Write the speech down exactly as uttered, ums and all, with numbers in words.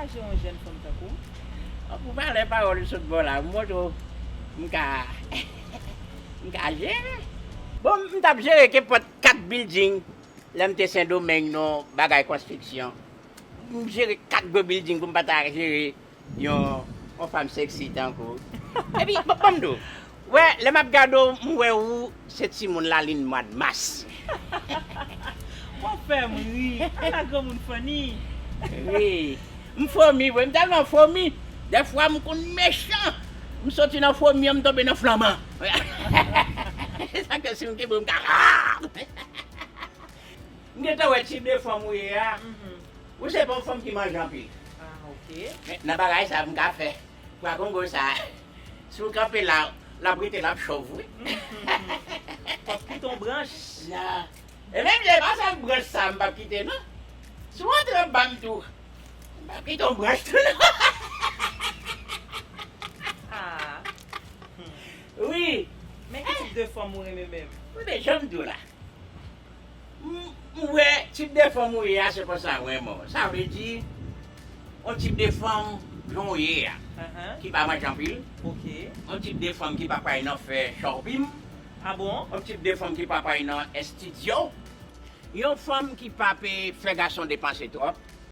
Jere yon jèn fanm tankou w? Pou valè pawòl ou sot ba w la, m montre w m ka, m ka jere. Bon, m t ap jere kenpòt kat bilding lè m te Sendomeng nan bagay konstriksyon. M jere kat gwo bilding pou m pa ta jere yon, yon fanm seksi tankou w. Epi, ban, ban m di w, wè, lè m ap gade w, m wè ou se timoun lalin mwa mas. W ap fè m ri. Ala granmoun funny. Wi. M fomi, vre, m tèlman fomi. Dèfwa, m konn mechan. M soti nan fomi an, m tonbe nan flanman. Se sa ke si m kenbe, m ka. M gentan wè tip de fanm ou ye a. Mhm. Ou se pa yon fanm ki manje anpil. Ah, ok. Men nan bagay sa, m ka fè. Pwa kongo sa, si w kanpe la, l ap rete, l ap chòv, wi. Fòk kite yon branch. Nan. E menm jan, e pa sèl branch sa m p ap kite, non. Si w antre anba m tou, m p ap kite yon branch tou, non. Ah. Wi. Men ki tip de fanm ou renmen menm? Wi, men jan m di w la. M, m wè tip de fanm ou ye a, se konsa m renmen w. Sa vle di, yon tip de fanm jan w ye a, Ahan. Ki pa manje anpil. Ok. Yon tip de fanm ki pa pral nan fè shopping. Ah bon? Yon tip de fanm ki pa pral nan estidyo. Yon fanm ki pa pe fè gason depanse twòp.